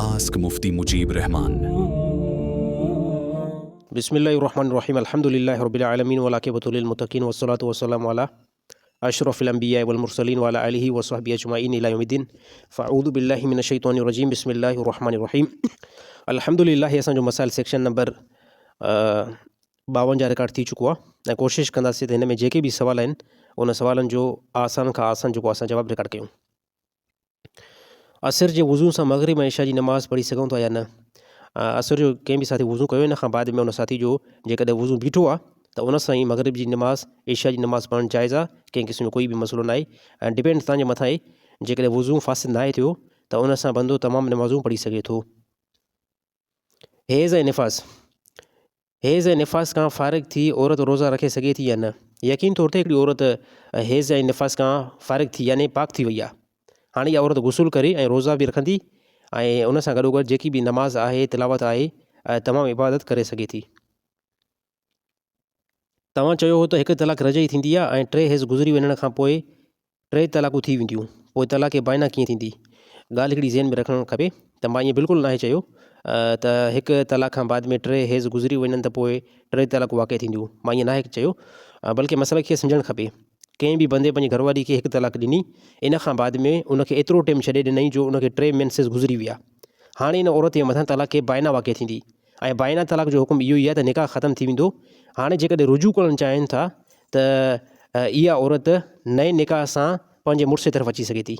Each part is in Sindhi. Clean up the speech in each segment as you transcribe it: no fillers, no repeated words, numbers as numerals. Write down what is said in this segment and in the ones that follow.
Ask Mufti Mujeeb Rehman. بسم الله الرحمن الرحيم الحمد لله رب العالمين والعاقبة للمتقين والصلاة والسلام على اشرف الانبياء والمرسلين وعلى آله وصحبه اجمعين الى يوم الدين فاعوذ بالله من الشيطان الرجيم بسم الله الرحمن الرحيم الحمد لله اسان جو مسائل سيڪشن نمبر 52 رڪارڊ ٿي چڪو آهي ۽ ڪوشش ڪنداسين ته هن ۾ جيڪي به سوال آهن ان سوالن جو آسان کان آسان جيڪو اسان جواب رڪارڊ ڪيون. عصر جي وضو سان مغرب ۽ عشاء جي نماز پڙهي سگهون ٿا يا نه؟ عصر جو ڪنهن به ساٿي وضو ڪيو ان کان بعد ۾ ان ساٿي جو جيڪڏهن وضو بيٺو آهي ته ان سان ئي مغرب جي نماز عشاء جي نماز پڙهڻ جائز آهي ڪنهن قسم جو ڪوئي به مسئلو ناهي ۽ ڊپينڊ تان جي مٿان آهي جيڪڏهن وضو فاسد ناهي ٿيو ته ان سان بندو تمام نمازون پڙهي سگهي ٿو. حيض ۽ نفاس، حيض ۽ نفاس کان فارغ ٿي عورت روزا رکي سگهي ٿي يا نه؟ يقين طور تي هڪڙي عورت حيض ۽ نفاس کان فارغ ٿي يعني پاڪ ٿي وئي آهي. هاڻي اها عورت غسل ڪري ۽ روزا به رکندي ۽ ان سان گڏوگڏ جيڪي به نماز آهي، تلاوت آهي، تمام عبادت ڪري سگهي ٿي. توهان چيو هو ته هڪ طلاق رجعي ٿيندي آهي ۽ ٽي حيض گذري وڃڻ کان پوء ٽي طلاقون ٿي وينديون پوء طلاق بائنا ڪيئن ٿيندي؟ ڳالهه هڪڙي ذهن ۾ رکڻ کپي ته مان ائين بلڪل ناهي چيو ته هڪ طلاق کان بعد ۾ ٽي حيض گذري وڃن ته پوء ٽي طلاقون واقع ٿينديون مان ائين ناهي چيو بلڪه مسئلي کي سمجهڻ کپي ڪنهن به بندي پنهنجي گهرواري کي هڪ طلاق ڏني ان کان بعد ۾ ان کي ايترو ٽيم ڇڏي ڏنائين جو ان کي ٽي مينسز گذري ويا هاڻي ان عورت جي مٿان طلاق بائنا واقع ٿيندي ۽ بائنا طلاق جو حڪم اهو ئي آهي ته نڪاح ختم ٿي ويندو. هاڻي جيڪڏهن رجوع ڪرڻ چاهين ٿا ته اها عورت نئين نڪاح سان پنهنجي مڙس جي طرف اچي سگهي ٿي.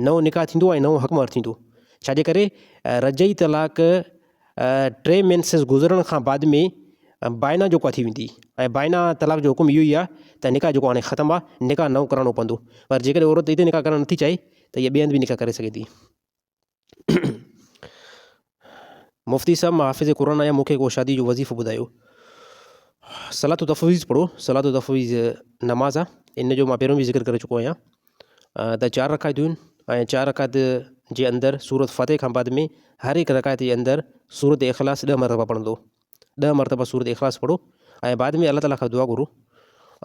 نئون نڪاح ٿيندو ۽ نئون حق مهر ٿيندو. ڇاجي ڪري رجعي طلاق ٽي مينسز گذرڻ کان بعد ۾ بائنا جيڪو آهي ٿي ويندي ۽ بائنا طلاق جو حڪم اهو ئي آهي ته نڪاح جيڪو هاڻي ختم آهي نڪاح نئون ڪرڻو پوندو. پر جيڪڏهن عورت هتي نڪاح ڪرڻ نٿي چاهي ته اها ٻئي هنڌ به نڪاح ڪري سگهي ٿي. مفتي صاحب مان حافظ قرآن آهيان مون کي ڪو شادي جو وظيفو ٻڌايو. صلات تفويض پڙهو صلات تفويض نماز آ ان جو مان پهريون به ذڪر ڪري چڪو آهيان ته چار رڪعتون آهن ۽ چار رڪعت جي اندر سورت فاتح کان بعد ۾ هر هڪ رڪعت جي اندر سورت اخلاص ڏهه مرتبه پڙهندو ڏهه مرتبه سورت اخلاص پڙهو ۽ بعد ۾ الله تعالٰي کان دعا گهرو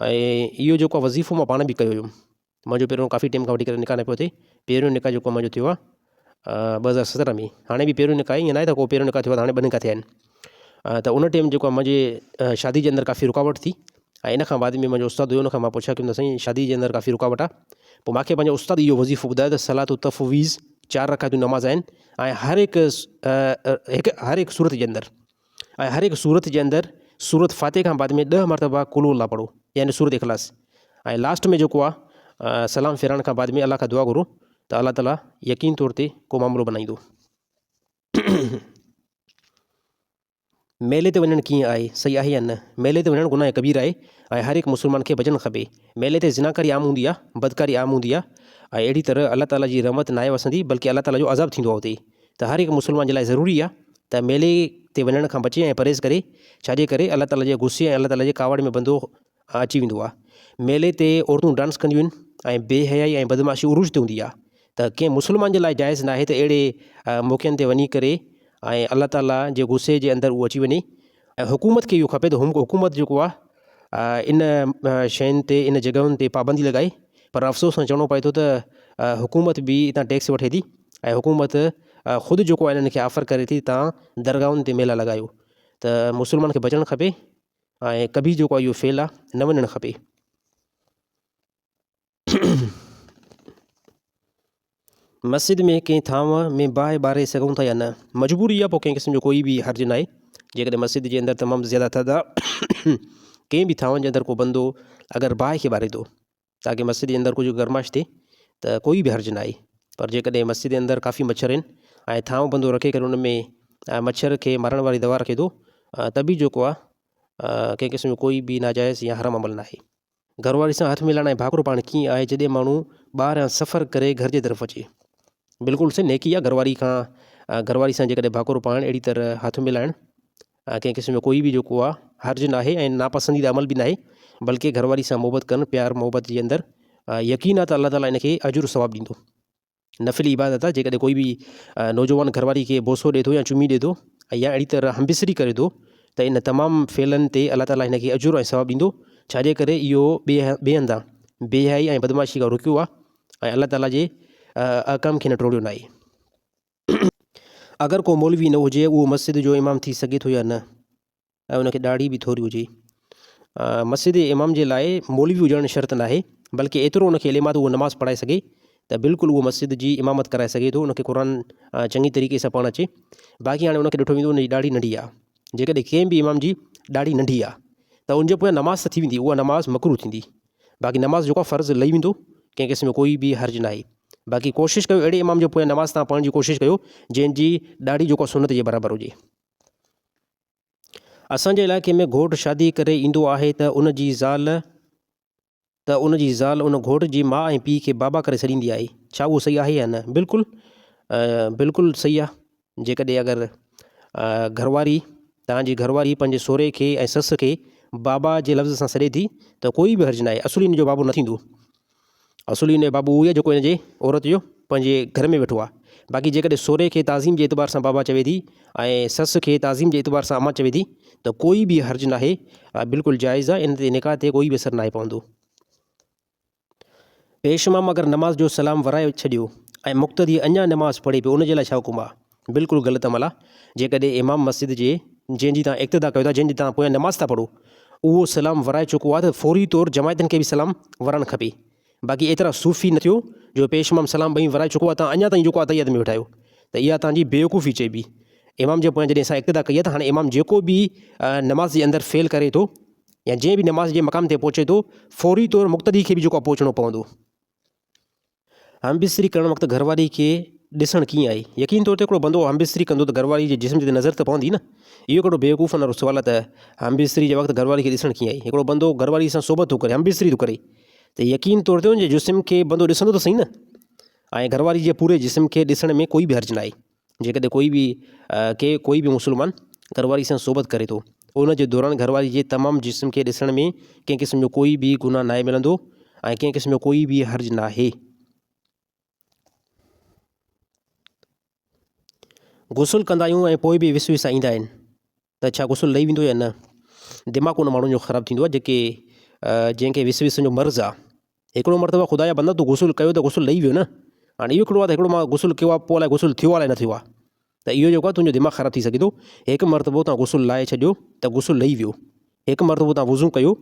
۽ اهو جيڪو وظيفو مان پاڻ به ڪيو هيم منهنجو پهريون ڪافي ٽيم کان وٺي ڪري نڪاح نه پيو ٿئي پهريون نڪاح جيڪو منهنجو ٿيو آهي 2017 ۾ هاڻي به پهريون نڪاح ائين ناهي ته ڪو پهريون نڪاح ٿيو آهي ته هاڻي ٻه نڪاح ٿيا آهن ته ان ٽيم جيڪو آهي منهنجي شادي جي اندر ڪافي رڪاوٽ ٿي ۽ ان کان بعد ۾ منهنجو استاد هيو ان کان مان پڇا ڪيم ته سائين شادي جي اندر ڪافي رڪاوٽ آهي پوء مانکي پنهنجو استاد اهو وظيفو ٻڌايو ته صلات التفويض چار رڪعتون نماز آهن ۽ هر هڪ هڪ هر هڪ سورت جي اندر ۽ هر هڪ سورت جي اندر سورت فاتح کان بعد ۾ ڏهه مرتبه قل هو الله پڙهو يعني سورت اخلاص ۽ لاسٽ ۾ جيڪو آ سلام ڦيرائڻ کان بعد ۾ الله کان دعا گهرو ته الله تعالي يقين طور تي ڪو معاملو بنائيندو. ميلي تي وڃڻ ڪيئن آهي صحيح آهي يا نه؟ ميلي تي وڃڻ گناهه ڪبير آهي ۽ هر هڪ مسلمان کي بچڻ کپي. ميلي تي زناڪاري عام هوندي آهي، بدڪاري عام هوندي آهي ۽ اهڙي طرح الله تعالي جي رحمت ناهي وسندي بلڪه الله تعالي جو عذاب ٿيندو آهي اتي ته هر هڪ مسلمان جي لاء ضروري آهي ته ميلي تي وڃڻ کان بچي ۽ پرهيز ڪري، ڇاجي ڪري الله تعاليٰ جي غصي ۽ الله تعاليٰ جي ڪاوڙ ۾ بندو اچي ويندو آهي. ميلي تي عورتون ڊانس ڪنديون آهن ۽ بي حيائي ۽ بدمعاشي عروج تي هوندي آهي ته ڪنهن مسلمان جي لاء جائز ناهي ته اهڙي موقعن تي وڃي ڪري ۽ الله تعاليٰ جي غصي جي اندر اهو اچي وڃي ۽ حڪومت کي اهو کپي ته حڪومت جيڪو آهي ان شين تي ان جڳهن تي پابندي لڳائي پر افسوس سان چوڻو پئي ٿو ته حڪومت به اتان ٽيڪس وٺي ٿي ۽ حڪومت خود جيڪو آهي انهن کي آفر ڪري ٿي تان درگاهن تي ميلا لڳايو ته مسلمان کي بچڻ کپي ۽ ڪبي جيڪو آهي اهو فعل آهي نه وڃڻ کپي. مسجد ۾ ڪنهن ٿانو ۾ باهه ٻاري سگهون ٿا يا نه؟ مجبوري آهي پوء ڪنهن قسم جو ڪوئي به حرج ناهي جيڪڏهن مسجد جي اندر تمام زياده ٿڌ آهي ڪنهن به ٿانون جي اندر ڪو بندو اگر باهه کي ٻاري ٿو تاڪه مسجد جي اندر ڪجهه گرمائش ٿئي ته ڪوئي به حرج ناهي پر جيڪڏهن مسجد جي اندر ڪافي مڇر آهن ۽ ٿانو بندو رکي ڪري ان ۾ مڇر کي مارڻ واري دوا رکي ٿو ته به جيڪو آهي ڪنهن قسم جو ڪوئي به ناجائز يا حرام عمل ناهي. گهر واري سان هٿ ملائڻ ۽ ڀاڪرو پائڻ ڪيئن آهي جڏهن ماڻهو ٻاهريان سفر ڪري گهر جي طرف اچي؟ بلڪل سائين نيڪي آهي گهر واري کان گهر واري سان جيڪڏهن ڀاڪرو پائڻ اهڙي طرح هٿ ملائڻ ڪنهن قسم جو ڪوئي به جيڪو آهي حرج ناهي ۽ ناپسنديده عمل به ناهي بلڪه گهر واري سان محبت ڪرڻ پيار محبت جي اندر يقين آهي ته الله تعالي ان کي اجر ثواب ڏيندو. نفلي عبادت آهي جيڪڏهن ڪوئي به نوجوان گهر واري کي بوسو ڏي ٿو يا چمي ڏي ٿو يا اهڙي طرح همبستري ڪري ٿو ته ان تمام فعلن تي الله تعاليٰ هن کي اجر ۽ ثواب ڏيندو ڇاجي ڪري اهو ٻئي ٻئي هنڌان بي حيائي ۽ بدمعاشي کان رڪيو آهي ۽ الله تعاليٰ جي احڪام کي هن ٽوڙيو ناهي. اگر ڪو مولوي نه هجي اهو مسجد جو امام ٿي سگهي ٿو يا نه ۽ ان کي ڏاڙهي به ٿوري هجي. مسجد جي امام جي لاء مولوي هجڻ شرط ناهي بلڪه ايترو ان کي علم آهي ته اهو نماز پڙهائي سگهي ته بلڪل اهو مسجد جي امامت ڪرائي سگهي ٿو ان کي قرآن چڱي طريقي سان پڙهڻ اچي باقي هاڻي ان کي ڏٺو ويندو ان جي ڏاڙهي ننڍي آهي جيڪڏهن ڪنهن به امام جي ڏاڙهي ننڍي آهي ته ان جي پويان نماز ته ٿي ويندي اها نماز مڪروه ٿيندي باقي نماز جيڪو آهي فرض لهي ويندو ڪنهن قسم جو ڪوئي به حرج ناهي باقي ڪوشش ڪيو اهڙي امام جي پويان نماز تان پڙهڻ جي ڪوشش ڪيو جنهن جي ڏاڙهي جيڪو آهي سنت جي برابر هجي. اسان جي علائقي ۾ گهوٽ شادي ڪري ايندو آهي ته ان جي زال ته ان جي زال ان گهوٽ جي ماء ۽ پيء کي بابا ڪري سڏيندي آهي ڇا اهو صحيح آهي يا نه بلڪل بلڪل صحيح آهي جيڪڏهن اگر گهرواري توهان جي گهرواري پنهنجي سهري کي ۽ سس کي بابا جي لفظ سان سڏي ٿي ته ڪوئي به حرج ناهي اصل ان جو بابو نه ٿيندو اصل ان جو بابو اهو ئي آهي جيڪو ان جي عورت جو پنهنجي گهر ۾ ويٺو آهي باقي جيڪڏهن سهري کي تعظيم جي اعتبار سان بابا چوي ٿي ۽ سس کي تعظيم جي اعتبار سان امان چوي ٿي ته ڪوئي به حرج ناهي بلڪل جائز آهي ان تي نڪاح تي ڪوئي به اثر ناهي پوندو. پيش امام اگر نماز جو سلام ورائي ڇڏيو ۽ مقتدي اڃا نماز پڙهي پيو ان جي لاء ڇا حڪم آهي؟ بلڪل غلط عمل آهي جيڪڏهن امام مسجد جي جنهن جي توهان اقتدا ڪيو ٿا جنهن جي توهان پويان نماز ٿا پڙهو اهو سلام ورائي چڪو آهي ته فوري طور جماعتن کي به سلام ورائڻ کپي باقي ايترا صوفي نه ٿيو جو پيش امام سلام ٻئي ورائي چڪو آهي توهان اڃا تائين جيڪو اتحيات ۾ ويٺا آهيو ته اها توهان جي بيوقوفي چئبي امام جي پويان جڏهن اسان اقتدا ڪئي آهي ته هاڻي امام جيڪو به نماز جي اندر فعل ڪري ٿو يا جنهن به نماز جي مقام تي پهچي ٿو فوري طور مقتدي کي به جيڪو آهي پهچڻو پوندو. همبستري ڪرڻ وقت گهرواري کي ڏسڻ ڪيئن آهي؟ يقين طور تي هڪڙو بندو همبستري ڪندو ته گهرواري جي جسم تي نظر ته پوندي نه. اهو ڪهڙو بيوقوفانه سوال آهي ته همبستري جي وقت گهرواري کي ڏسڻ ڪيئن آهي؟ هڪڙو بندو گهرواري سان صحبت ٿو ڪري همبستري ٿو ڪري ته يقين طور تي ان جي جسم کي بندو ڏسندو ته سهي نه ۽ گهرواري جي پوري جسم کي ڏسڻ ۾ ڪوئي به حرج ناهي. جيڪڏهن ڪوئي به ڪي ڪوئي به مسلمان گهرواري سان صحبت ڪري ٿو ان جي دوران گهرواري جي تمام جسم کي ڏسڻ ۾ ڪنهن قسم جو ڪوئي به گناهه ناهي ملندو ۽ ڪنهن قسم جو ڪوئي به حرج ناهي. غسل ڪندا آهيون ۽ پوء به وسوسا ايندا آهن ته ڇا غسل لهي ويندو يا نه؟ دماغ ان ماڻهن جو خراب ٿيندو آهي جيڪي جنهن کي وسوسن جو مرض آهي. هڪڙو مرتبه خدا جا بندا تون غسل ڪيو ته غسل لهي ويو نه هاڻي اهو ڪهڙو آهي ته هڪڙو مان غسل ڪيو آهي پوء الائي غسل ٿيو آهي الائي نه ٿيو آهي ته اهو جيڪو آهي تنهنجو دماغ خراب ٿي سگهي ٿو هڪ مرتبو تان غسل لاهي ڇڏيو ته غسل لهي ويو هڪ مرتبو تان وضو ڪيو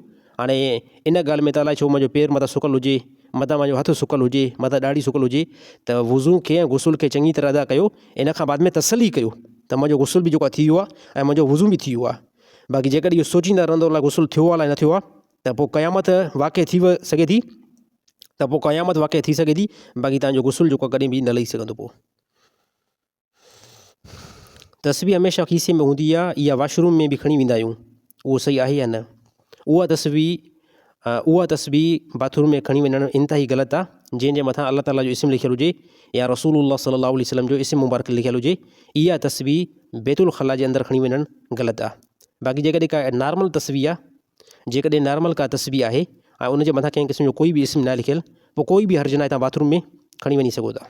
هاڻي ان ڳالهه ۾ ته الائي ڇو منهنجو پير متان سڪل هجي متان منهنجو هٿ سڪل هجي متان ڏاڙهي سڪل هجي ته وضو کي ۽ غسل کي چڱي طرح ادا ڪيو ان کان بعد ۾ تسلي ڪيو ته منهنجو غسل به جيڪو آهي ٿي ويو آهي ۽ منهنجو وضو به ٿي ويو آهي باقي جيڪڏهن اهو سوچيندا رهندو الائي غسل ٿيو آهي الائي نه ٿيو آهي ته پوء قيامت واقع ٿي سگهي ٿي ته پوء قيامت واقع ٿي سگهي ٿي باقي تنهنجو غسل جيڪو ڪڏهن به نه لهي سگهندو پوء تسبيح هميشه کيسي ۾ هوندي آهي يا واش روم ۾ به کڻي ويندا آهيون اهو صحيح آهي يا نه اها تسبيح اها تسبيح باٿ روم ۾ کڻي وڃڻ انتهائي غلط آهي جنهن جي مٿان الله تعاليٰ جو اسم لکيل هجي يا رسول الله صلي الله عليه وسلم جو اسم مبارڪ لکيل هجي اها تسبيح بيت الخلا جي اندر کڻي وڃڻ غلط آهي باقي جيڪڏهن ڪا نارمل تسبيح آهي جيڪڏهن نارمل ڪا تسبيح آهي ۽ ان جي مٿان ڪنهن قسم جو ڪوئي به اسم ناهي لکيل پوء ڪوئي به حرج ناهي توهان باٿ روم ۾ کڻي وڃي سگهو ٿا.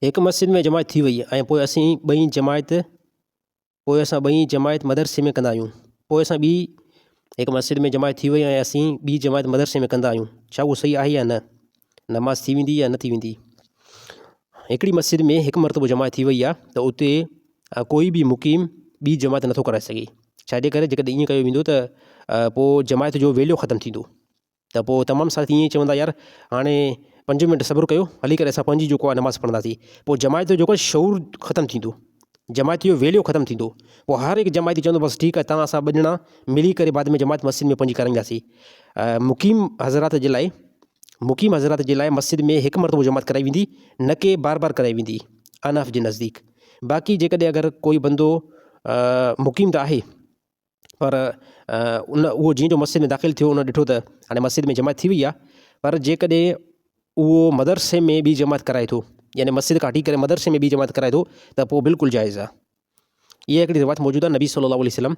هڪ مسجد ۾ جماعت ٿي وئي ۽ پوء اسين ٻئي جماعت پوء اسان ٻئي جماعت مدرسي ۾ ڪندا آهيون پوء اسان ٻي هڪ مسجد ۾ جماعت ٿي وئي ۽ اسين ٻي جماعت مدرسي ۾ ڪندا آهيون ڇا اهو صحيح آهي يا نه نماز ٿي ويندي يا نه ٿي ويندي هڪڙي مسجد ۾ هڪ مرتبو جماعت ٿي وئي آهي ته اتي ڪوئي به مقيم ٻي جماعت نٿو ڪرائي سگهي ڇاجي ڪري جيڪڏهن ائين ڪيو ويندو ته پوء جماعت جو ويليو ختم ٿيندو ته پوء تمام ساٿي ائين چوندا يار هاڻي پنج منٽ صبر ڪيو هلي ڪري اسان پنهنجي جيڪو آهي نماز پڙهنداسين پوء جماعت جو جيڪو شعور ختم ٿيندو جماعت جو ويليو ختم ٿيندو پوء هر هڪ جماعتي چوندو بس ٺيڪ آهي تان اسان ٻه ڄڻا ملي ڪري بعد ۾ جماعت مسجد ۾ پنهنجي ڪرائينداسين مقيم حضرات جي لاء مقيم حضرات جي لاء مسجد ۾ هڪ مرتبو جماعت ڪرائي ويندي نه ڪي بار بار ڪرائي ويندي احناف جي نزديڪ باقي جيڪڏهن اگر ڪوئي بندو مقيم ته آهي پر ان اهو جيئن جو مسجد ۾ داخل ٿيو ان ڏٺو ته هاڻي مسجد ۾ جماعت ٿي وئي آهي پر جيڪڏهن اهو مدرسي ۾ ٻي جماعت ڪرائي ٿو يعني مسجد کان هٽي ڪري مدرسي ۾ ٻي جماعت ڪرائي ٿو ته پوء بلڪل جائز آهي اها هڪڙي روايت موجود آهي نبي صلي الله عليه وسلم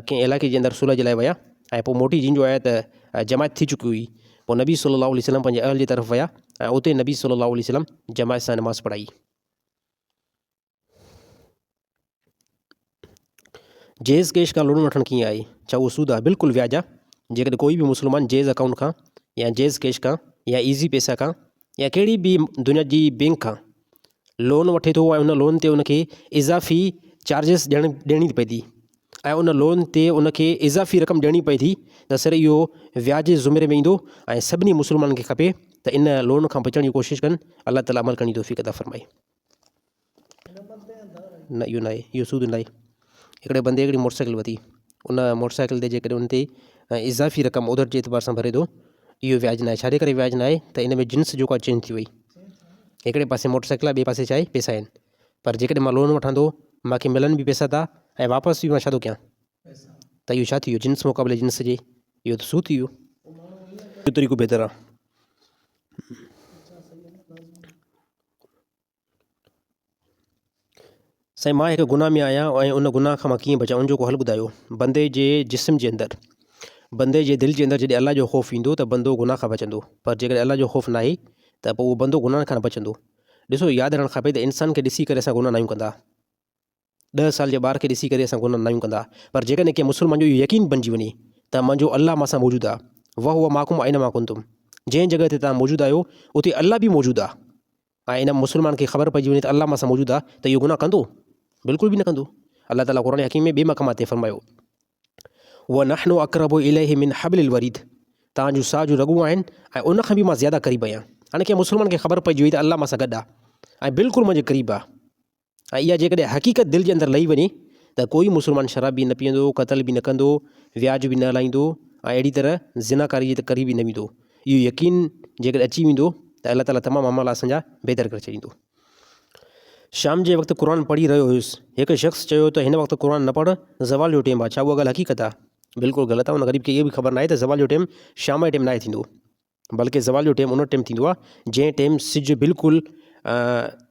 ڪنهن علائقي جي اندر صلح جي لاء ويا ۽ پوء موٽي جن جو آيا ته جماعت ٿي چڪي هئي پوء نبي صلي الله عليه وسلم پنهنجي اهل جي طرف ويا ۽ اتي نبي صلي الله عليه وسلم جماعت سان نماز پڙهائي. جيز ڪيش کان لون وٺڻ ڪيئن آهي؟ ڇا اهو سود آهي؟ بلڪل وياج آهي. جيڪڏهن ڪوئي به مسلمان جيز اڪائونٽ کان يا جيز ڪيش کان يا ايزي پيسا کان يا ڪهڙي به دنيا جي بينڪ کان لون وٺي ٿو ۽ ان لون تي ان کي اضافي چارجز ڏيڻ ڏيڻي پئي ٿي ۽ ان لون تي ان کي اضافي رقم ڏيڻي پئي ٿي ته سر اهو وياج جي زمري ۾ ايندو ۽ سڀني مسلمانن کي کپي ته ان لون کان بچڻ جي ڪوشش ڪن. الله تعالي عمل ڪرڻ جي توفيق عطا فرمائي. نه اهو ناهي اهو سود ناهي. هڪڙي بندي هڪڙي موٽر سائيڪل ورتي ان موٽر سائيڪل تي جيڪڏهن ان تي اضافي رقم اوڌر جي اعتبار سان ڀري ٿو اهو وياج ناهي ڇاجي ڪري وياج ناهي ته ان ۾ جنس جيڪو آهي چينج ٿي وئي هڪڙي پاسي موٽر سائيڪل آهي ٻئي پاسي ڇا آهي پئسا آهن پر جيڪڏهن مان لون وٺان ٿو مانکي ملن به پئسا ٿا ۽ واپس به مان ڇا ٿو ڪيان ته اهو ڇا ٿي ويو جنس مقابلي جنس جي اهو ته سود ٿي ويو اهو طريقو بهتر آهي. سائين مان هڪ گناهه ۾ آهيان ۽ ان گناهه کان مان ڪيئن بچان ان جو ڪو حل ٻڌايو بندي جي جسم جي اندر بندي جي دل جي اندر جڏهن الله جو خوف ايندو ته بندو گناهه کان بچندو پر جيڪڏهن الله جو خوف ناهي ته پوء اهو بندو گناهن کان نه بچندو ڏسو ياد رهڻ کپي ته انسان کي ڏسي ڪري اسان گناهه ناهيون ڪندا ڏهه سال جي ٻار کي ڏسي ڪري اسان گناهه ناهيون ڪندا پر جيڪڏهن ڪنهن مسلمان جو اهو يقين بنجي وڃي ته منهنجو الله مان سان موجود آهي وهو معڪم اينما ڪنتم جنهن جڳهه تي توهان موجود آهيو اتي الله به موجود آهي ۽ ان مسلمان کي خبر پئجي وڃي ته الله مان سان موجود آهي ته اهو گناهه ڪندو؟ بلڪل به نه ڪندو. الله تعاليٰ قرآن حڪيم ۾ ٻئي مقام تي فرمايو ونحن اقرب اليه من حبل الوريد توهان جون ساهه جون رڳون آهن ۽ ان کان به مان زياده قريب آهيان. هاڻي ڪنهن مسلمان کي خبر پئجي وئي ته الله مان سان گڏ آهي ۽ بلڪل منهنجي قريب آهي ۽ اها جيڪڏهن حقيقت دل جي اندر لهي وڃي ته ڪوئي مسلمان شراب به نه پيئندو، قتل به نه ڪندو، وياج به نه هلائيندو ۽ اهڙي طرح زناڪاري جي ته قريب ئي نه ويندو. اهو يقين جيڪڏهن اچي ويندو ته الله تعاليٰ تمام اعمال اسان جا بهتر ڪري ڇڏيندو. شام جي وقت قرآن پڙهي رهيو هيس. هڪ شخص چيو ته هن وقت قرآن نه پڙهه، زوال جو ٽيم آهي. ڇا اها ڳالهه حقيقت آهي؟ بلڪل غلط آهي. ان غريب کي اها به خبر ناهي ته زوال جو ٽيم شام جي ٽيم ناهي ٿيندو. بلڪه زوال جو ٽيم ان ٽيم ٿيندو آهي جنهن ٽيم سج بلڪل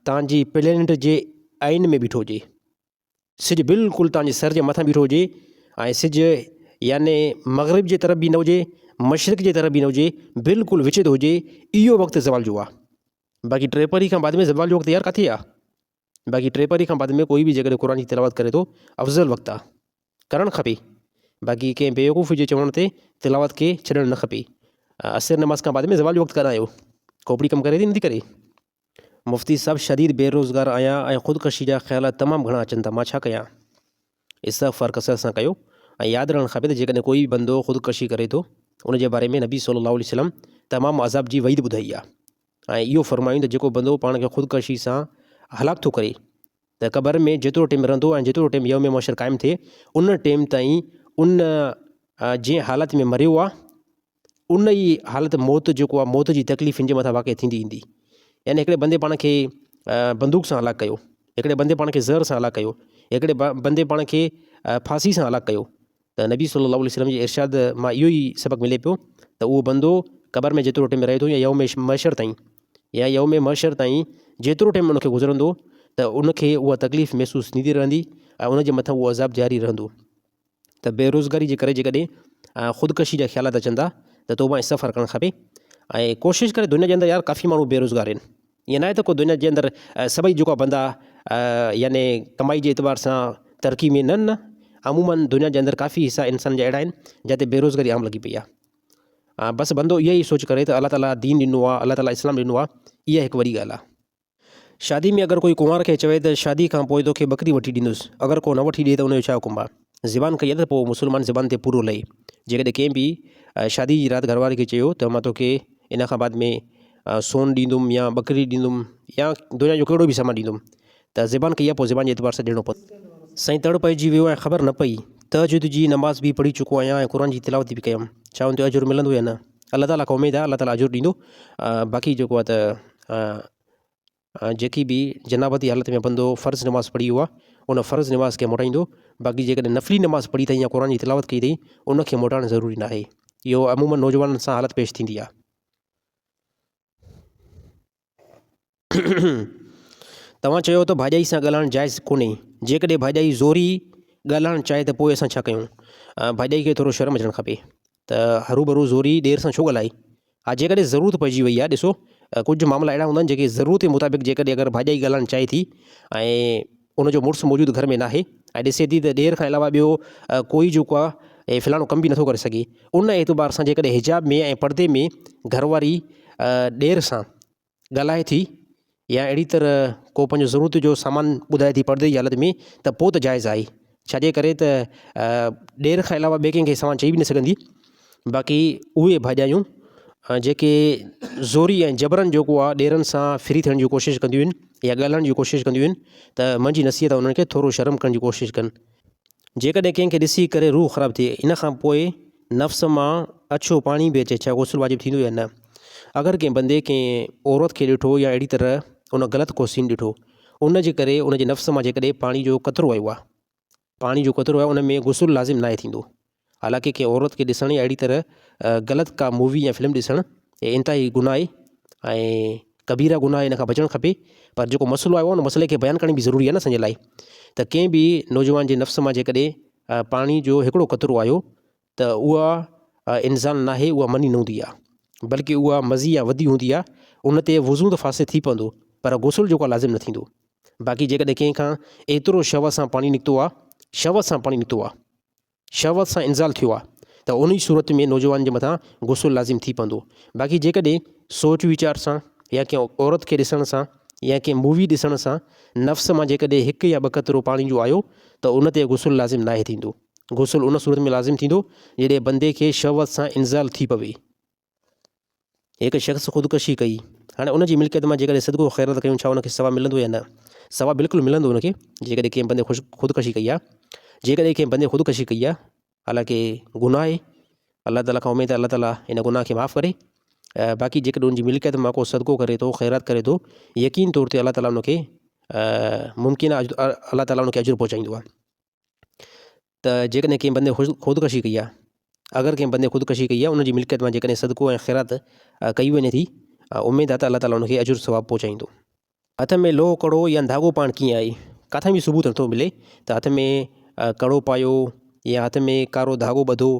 توهان جي پلينٽ جي عين ۾ بيٺو هجي سج بلڪل توهان جي سر جي مٿان بيٺو هجي ۽ سج يعني مغرب جي طرف به نه هجي مشرق جي طرف به نه هجي بلڪل وچ تي هجي اهو وقت زوال جو آهي باقي ٽي پري کان بعد ۾ زوال جو وقت يار ڪاٿي آهي باقي ٽي پري کان بعد ۾ ڪوئي به جيڪڏهن قرآن جي تلاوت ڪري ٿو افضل وقت آ ڪرڻ کپي باقي ڪنهن بيوقوف جي چوڻ تي تلاوت کي ڇڏڻ نه کپي عصر نماز کان بعد ۾ زوال جو وقت ڪڏهن آيو کوپڙي ڪم ڪري ٿي نٿي ڪري. مفتي صاحب شديد بيروزگار آهيان ۽ خودڪشي جا خيال تمام گهڻا اچن ٿا مان ڇا ڪيان؟ استغفار ڪثرت سان ڪيو ۽ ياد رهڻ کپي ته جيڪڏهن ڪوئي به بندو خودڪشي ڪري ٿو ان جي باري ۾ نبي صلي الله عليه وسلم تمام عذاب جي وعيد ٻڌائي آ ۽ اهو فرمايائون ته جيڪو بندو پاڻ کي خودڪشي سان هلاڪ ٿو ڪري ته قبر ۾ جيترو ٽيم رهندو ۽ جيترو ٽيم يوم محشر قائم ٿئي ان ٽيم تائين ان جنهن حالت ۾ مريو آهي ان ئي حالت موت جيڪو آهي موت جي تڪليف هن جي مٿان واقع ٿيندي ايندي يعني هڪڙي بندي پاڻ کي بندوق سان هلاڪ ڪيو هڪڙي بندي پاڻ کي زهر سان هلاڪ ڪيو هڪڙي بندي پاڻ کي ڦاسي سان هلاڪ ڪيو ته نبي صلي الله عليه وسلم جي ارشاد مان اهو ئي سبق ملي پيو ته اهو بندو قبر ۾ جيترو ٽيم رهي ٿو يا يوم محشر تائين يا يوم محشر تائين جيترو ٽيم ان کي گذرندو ته ان کي اها تڪليف محسوس ٿيندي رهندي ۽ ان جي مٿان اهو عذاب جاري رهندو ته بيروزگاري جي ڪري جيڪڏهن خودڪشي جا خيالات اچن ٿا ته توبه ۽ سفر ڪرڻ کپي ۽ ڪوشش ڪري دنيا جي اندر يار ڪافي ماڻهو بيروزگار آهن ائين ناهي ته ڪو دنيا جي اندر سڀئي جيڪو بندا يعني ڪمائي جي اعتبار سان ترقي ۾ نه نه عموماً دنيا جي اندر ڪافي حصا انسان جا اهڙا آهن جتي بيروزگاري عام لڳي پئي آهي بس بندو اها ئي سوچ ڪري ته الله تعاليٰ دين ڏنو آهي الله تعاليٰ اسلام ڏنو آهي اها هڪ وڏي ڳالهه آهي. شادي ۾ اگر ڪوئي ڪنوار کي چوي ته شادي کان پوء توکي ٻڪري وٺي ڏيندس اگر ڪو نه وٺي ڏي ته ان جو ڇا حڪم آهي؟ زبان ڪئي آهي ته پوء مسلمان زبان تي پورو لهي جيڪڏهن ڪنهن به شادي جي رات گهر واري کي چيو ته مان توکي ان کان بعد ۾ سون ڏيندم يا ٻڪري ڏيندم يا دنيا جو ڪهڙو به سامان ڏيندم ته زبان ڪئي آهي پوء زبان جي اعتبار سان ڏيڻو پوندو. سائين تڙ پئجي ويو ۽ خبر نه پئي. تهجد جي نماز به پڙهي چڪو آهيان ۽ قرآن جي تلاوت به ڪيم. ڇا ان تي اجر ملندو يا نه؟ الله تعاليٰ کان اميد آهي الله تعاليٰ اجر ڏيندو. باقي جيڪو آهي ته جيڪي به جنابت جي حالت ۾ بندو فرض نماز پڙهي ويو آهي ان فرض نماز کي موٽائيندو باقي جيڪڏهن نفلي نماز پڙهي اٿئي يا قرآن جي تلاوت ڪئي اٿئي ان کي موٽائڻ ضروري ناهي. اهو عموماً نوجوانن سان حالت پيش ٿيندي آهي. توهان چيو ته ڀاڄائي سان ڳالهائڻ جائز ڪونهي، جيڪڏهن ڀاڄائي زوري ڳالهائڻ چاهي ته پوء اسان ڇا ڪيون؟ ڀاڄائي کي ٿورو شرم اچڻ کپي ته هروڀرو زوري ڏير سان ڇو ڳالهائي؟ ها جيڪڏهن ضرورت پئجي وئي آهي ڏسو ڪجهه معاملا اهڙا هوندا آهن جيڪي ضرورت مطابق جيڪڏهن اگر ڀاڄائي ڳالهائڻ چاهي ٿي ۽ ان جو مڙس موجود گهر ۾ ناهي ۽ ڏسي ٿي ته ڏير کان علاوه ٻيو ڪوئي جيڪو آهي فلاڻو ڪم به نٿو ڪري سگهي ان اعتبار سان جيڪڏهن حجاب ۾ ۽ پردي ۾ گهر واري ڏير سان ڳالهائي ٿي يا اهڙي طرح ڪو پنهنجو ضرورت جو سامان ٻڌائي ٿي پردي جي حالت ۾ ته پوء ته جائز آهي ڇاجي ڪري ته ڏير کان علاوه ٻئي ڪنهن کي سامان چئي به نه سگهندي باقي اهي ڀاڄايون جيڪي زوري ۽ جبرن جيڪو آهي ڏيرن سان فري ٿيڻ جي ڪوشش ڪنديون آهن يا ڳالهائڻ جي ڪوشش ڪنديون آهن ته منهنجي نصيحت آهي انهن کي ٿورو شرم ڪرڻ جي ڪوشش ڪن جيڪڏهن ڪنهن کي ڏسي ڪري روح خراب ٿئي ان کان پوء نفس مان اڇو پاڻي به اچي ڇا غسل واجب ٿيندو يا نه؟ اگر ڪنهن بندي ڪنهن عورت کي ڏٺو يا اهڙي طرح ان غلط ڪو سين ڏٺو ان جي ڪري ان جي نفس مان جيڪڏهن پاڻي جو قطرو آيو آهي پاڻي جو قطرو آيو ان ۾ غسل لازم ناهي ٿيندو حالانڪه ڪنهن عورت کي ڏسڻ يا اهڙي طرح غلط ڪا مووي يا فلم ڏسڻ انتهائي گناهه آهي ۽ ڪبيره گناهه آهي ان کان بچڻ کپي پر جيڪو مسئلو آيو آهي ان مسئلي کي بيان ڪرڻ به ضروري آهي نه اسان جي لاء ته ڪنهن به نوجوان جي نفس مان جيڪڏهن پاڻي جو هڪڙو قطرو آيو ته اها انسان ناهي اها مني نه هوندي آهي بلڪه اها مزي يا ودي هوندي آهي ان تي وضو ته فاسد ٿي پوندو پر غسل جيڪو آهي لازم نه ٿيندو باقي جيڪڏهن ڪنهن کان ايترو شهوت سان پاڻي نڪتو آهي شهوت سان پاڻي نڪتو آهي شهوت سان انزال ٿيو آهي ته انهي صورت ۾ نوجوان جي مٿان غسل لازم ٿي پوندو باقي جيڪڏهن سوچ ويچار سان يا ڪنهن عورت کي ڏسڻ سان يا ڪنهن مووي ڏسڻ سان نفس مان جيڪڏهن هڪ يا ٻه قطرو پاڻي جو آيو ته ان تي غسل لازم ناهي ٿيندو غسل ان صورت ۾ لازم ٿيندو جڏهن بندي کي شهوت سان انزال ٿي پوي. هڪ شخص خودڪشي ڪئي هاڻي ان جي ملڪيت مان جيڪڏهن صدقو خيرات ڪيون ڇا ان کي ثواب ملندو يا نه ثواب بلڪل ملندو ان کي جيڪڏهن ڪنهن بندي خوش خودڪشي ڪئي آهي جيڪڏهن ڪنهن بندي خودڪشي ڪئي آهي حالانڪه گناهه آهي الله تعاليٰ کان اميد آهي الله تعاليٰ ان گناهه کي معاف ڪري باقي جيڪڏهن ان جي ملڪيت مان ڪو صدقو ڪري ٿو خيرات ڪري ٿو يقين طور تي الله تعاليٰ ان کي ممڪن آهي الله تعاليٰ ان کي اجر پهچائيندو آهي ته جيڪڏهن ڪنهن بندي خودڪشي ڪئي آهي اگر ڪنهن بندي خودڪشي ڪئي آهي ان جي ملڪيت مان جيڪڏهن صدقو ۽ خيرات ڪئي وڃي ٿي اميد آهي ته الله تعاليٰ ان کي اجر ثواب پهچائيندو. هٿ ۾ لوهه ڪڙو يا ڌاڳو پائڻ ڪيئن آهي؟ ڪاٿان به ثبوت نٿو ملي ته هٿ ۾ ڪڙو پايو يا هٿ ۾ ڪارو ڌاڳو ٻڌو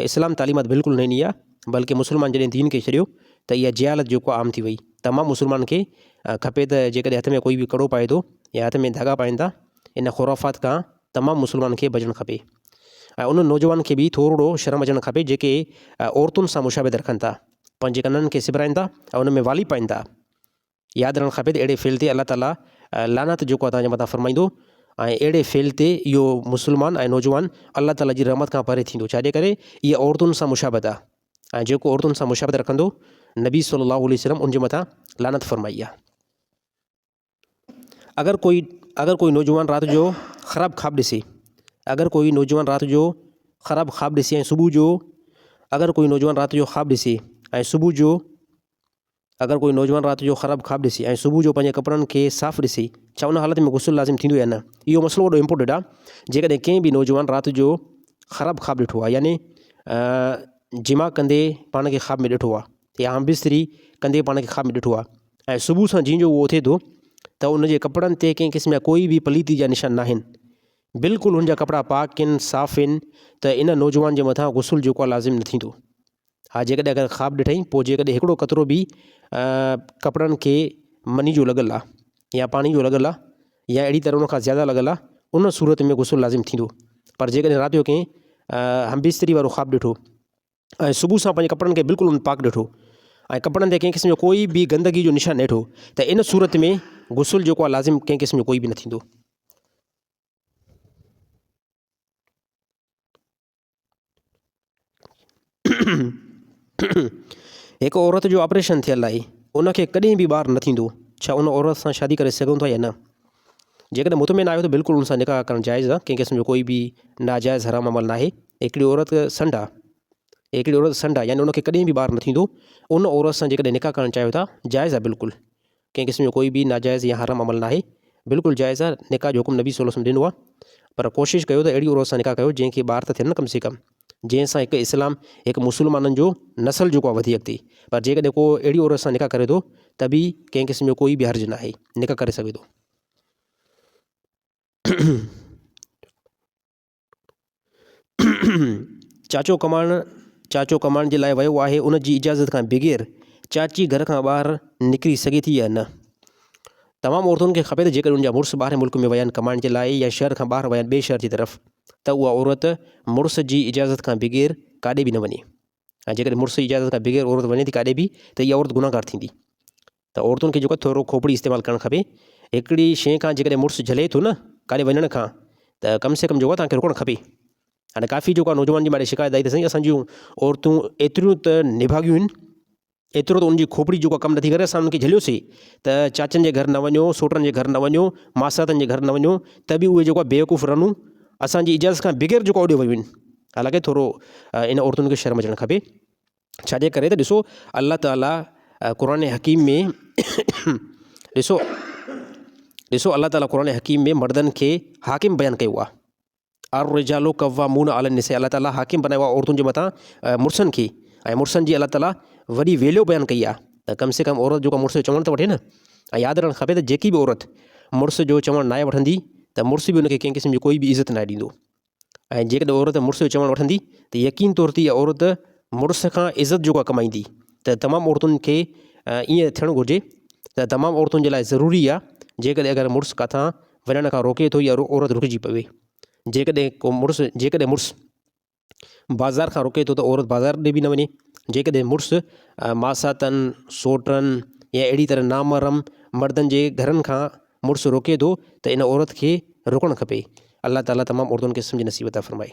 اسلام تعليمات بلڪل نه ڏني آهي بلڪه مسلمان جڏهن دين کي ڇڏيو ته اها جهالت جيڪو عام ٿي وئي تمام مسلمانن کي کپي ته جيڪڏهن هٿ ۾ ڪوئي به ڪڙو پائي ٿو يا هٿ ۾ ڌاڳا پائين ٿا ان خرافات کان تمام مسلمانن کي بچڻ کپي ۽ انهن نوجوانن کي به ٿورڙو شرم اچڻ کپي جيڪي عورتن سان مشابهت رکن ٿا پنهنجي ڪنن کي سبرائين ٿا ۽ ان ۾ والي پائين ٿا ياد رهڻ کپي ته اهڙي فعل تي الله تعالي لعنت جيڪو آهي توهان جي مٿان فرمائيندو ۽ اهڙي فعل تي اهو مسلمان ۽ نوجوان الله تعالي جي رحمت کان پري ٿيندو ڇاجي ڪري اها عورتن سان مشابهت آهي ۽ جيڪو عورتن سان مشابهت رکندو نبي صلي الله عليه وسلم ان جي مٿان لعنت فرمائي آهي. اگر ڪوئي اگر ڪوئي نوجوان رات جو خراب خواب ڏسي اگر ڪوئي نوجوان رات جو خراب خواب ڏسي ۽ صبح جو اگر ڪوئي نوجوان رات جو خواب ڏسي ۽ صبح جو اگر ڪوئي نوجوان رات جو خراب خواب ڏسي ۽ صبح جو پنهنجي ڪپڙن کي صاف ڏسي ڇا ان حالت ۾ غسل لازم ٿيندو يا نه اهو مسئلو وڏو امپورٽنٽ آهي جيڪڏهن ڪنهن به نوجوان رات جو خراب خواب ڏٺو آهي يعني جماع ڪندي پاڻ کي خواب ۾ ڏٺو آهي يا هم بستري ڪندي پاڻ کي خواب ۾ ڏٺو آهي ۽ صبح سان جيئن جو اهو اٿي ٿو ته ان جي ڪپڙن تي ڪنهن قسم جا ڪوئي به پليتي جا نشان ناهن بلڪل هن جا ڪپڙا پاڪ آهن صاف آهن ته ان نوجوان جي مٿان غسل جيڪو آهي لازم نه ٿيندو ها جيڪڏهن اگر خواب ڏٺائين پوء جيڪڏهن هڪڙو قطرو به ڪپڙن کي مني جو لڳل آهي يا پاڻي جو لڳل آهي يا اهڙي طرح ان کان زياده لڳل آهي ان صورت ۾ غسل لازم ٿيندو پر جيڪڏهن رات جو ڪنهن هم بستري وارو خواب ڏٺو ۽ صبح سان پنهنجي ڪپڙن کي بلڪل ان پاڪ ڏٺو ۽ ڪپڙن تي ڪنهن قسم جو ڪوئي به گندگي جو نشان نه ڏٺو ته ان صورت ۾ غسل جيڪو آهي لازم ڪنهن قسم جو ڪوئي به نه ٿيندو. هڪ عورت جو آپريشن ٿيل آهي ان کي ڪڏهن به ٻار نه ٿيندو ڇا ان عورت سان شادي ڪري سگهون ٿا يا نه؟ جيڪڏهن مطمئن آهيو ته بلڪل ان سان نڪاح ڪرڻ جائز آهي ڪنهن قسم جو ڪوئي به ناجائز حرام عمل ناهي هڪڙي عورت سنڍ آهي هڪڙي عورت سنڍ آهي يعني ان کي ڪڏهن به ٻار نه ٿيندو ان عورت سان جيڪڏهن نڪاح ڪرڻ چاهيو ٿا جائز آهي بلڪل ڪنهن قسم جو ڪوئي به ناجائز يا حرام عمل ناهي بلڪل جائز آهي نڪاح جو حڪم نبي صلي الله عليه وسلم ڏنو آهي پر ڪوشش ڪيو ته اهڙي عورت سان نڪاح ڪيو جنهن کي ٻار ته ٿين نه ڪم سي ڪم جنهن سان هڪ اسلام هڪ مسلمانن جو نسل جيڪو آهي وڌي اڳتي پر جيڪڏهن ڪو اهڙي عورت سان نڪاح ڪري ٿو ته به ڪنهن قسم جو ڪوئي به حرج ناهي نڪاح ڪري سگهي ٿو. چاچو ڪمائڻ چاچو ڪمائڻ جي لاء ويو آهي ان جي اجازت کان بغير چاچي گهر کان ٻاهر نڪري سگهي ٿي يا نه؟ تمام عورتن کي کپي ته جيڪڏهن ان جا مڙس ٻاهرين ملڪ ۾ ويا آهن ڪمائڻ جي لاء يا شهر کان ٻاهر ويا آهن ٻئي شهر جي طرف ته اها عورت مڙس جي اجازت کان بغير ڪاڏي به نه وڃي ۽ جيڪڏهن مڙس جي اجازت کان بغير عورت وڃي ٿي ڪاڏي به ته اها عورت گنهگار ٿيندي. ته عورتن کي جيڪو ٿورو کوپڙي استعمال ڪرڻ کپي. هڪڙي شيء کان جيڪڏهن مڙس جهلي ٿو نه ڪاڏي وڃڻ کان ته ڪم سي ڪم جيڪو آهي توهان کي رڪڻ کپي. هاڻي ڪافي جيڪو آهي نوجوان جي ماري شڪايت آئي ته سائين اسان جون عورتون ايتريون ته نڀاڳيون آهن ايترو ته ان جي کوپڙي جيڪو ڪم نٿي ڪري اسان ان کي جهليوسي ته چاچن جي گهر نه وڃو سوٽن جي گهر نه وڃو ماساتن جي گهر نه وڃو ته به اهي جيڪو آهي بيوقوف رنون اسان جي اجازت کان بغير جيڪو اوڏي ويون آهن حالانڪه ٿورو ان عورتن کي شرم اچڻ کپي ڇا جي ڪري ته ڏسو الله تعالي قرآن حڪيم ۾ ڏسو ڏسو الله تعالي قرآن حڪيم ۾ مردن کي حاڪم بيان ڪيو آهي الرجال قوامون علي النساء الله تعالي حاڪم بنايو آهي عورتن جي مٿان مڙسن کي ۽ مڙسن جي الله تعالي وڏي ويليو بيان ڪئي آهي ته ڪم سي ڪم عورت جيڪو مڙس جو چوڻ ته وٺي نه ۽ ياد رکڻ کپي ته جيڪي به عورت مڙس جو چوڻ ناهي وٺندي ته مڙس به ان کي ڪنهن قسم جي ڪوئي به عزت ناهي ڏيندو ۽ جيڪڏهن عورت مڙس جو چوڻ وٺندي ته يقين طور تي اها عورت مڙس کان عزت جيڪو آهي ڪمائيندي ته تمام عورتن کي ائين ٿيڻ گهرجي ته تمام عورتن جي لاء ضروري آهي جيڪڏهن اگر مڙس ڪاٿان وڃڻ کان روڪي ٿو يا عورت رڪجي پوي جيڪڏهن ڪو مڙس جيڪڏهن مڙس بازار کان روڪي ٿو ته عورت بازار ڏي به نه وڃي جيڪڏهن مڙس ماساتن سوٽن يا اهڙي طرح نامحرم مردن جي گهرن کان مڙس روڪي ٿو ته ان عورت کي روڪڻ کپي. الله تعالي تمام عورتن کي سمجھ نصيب عطا فرمائي.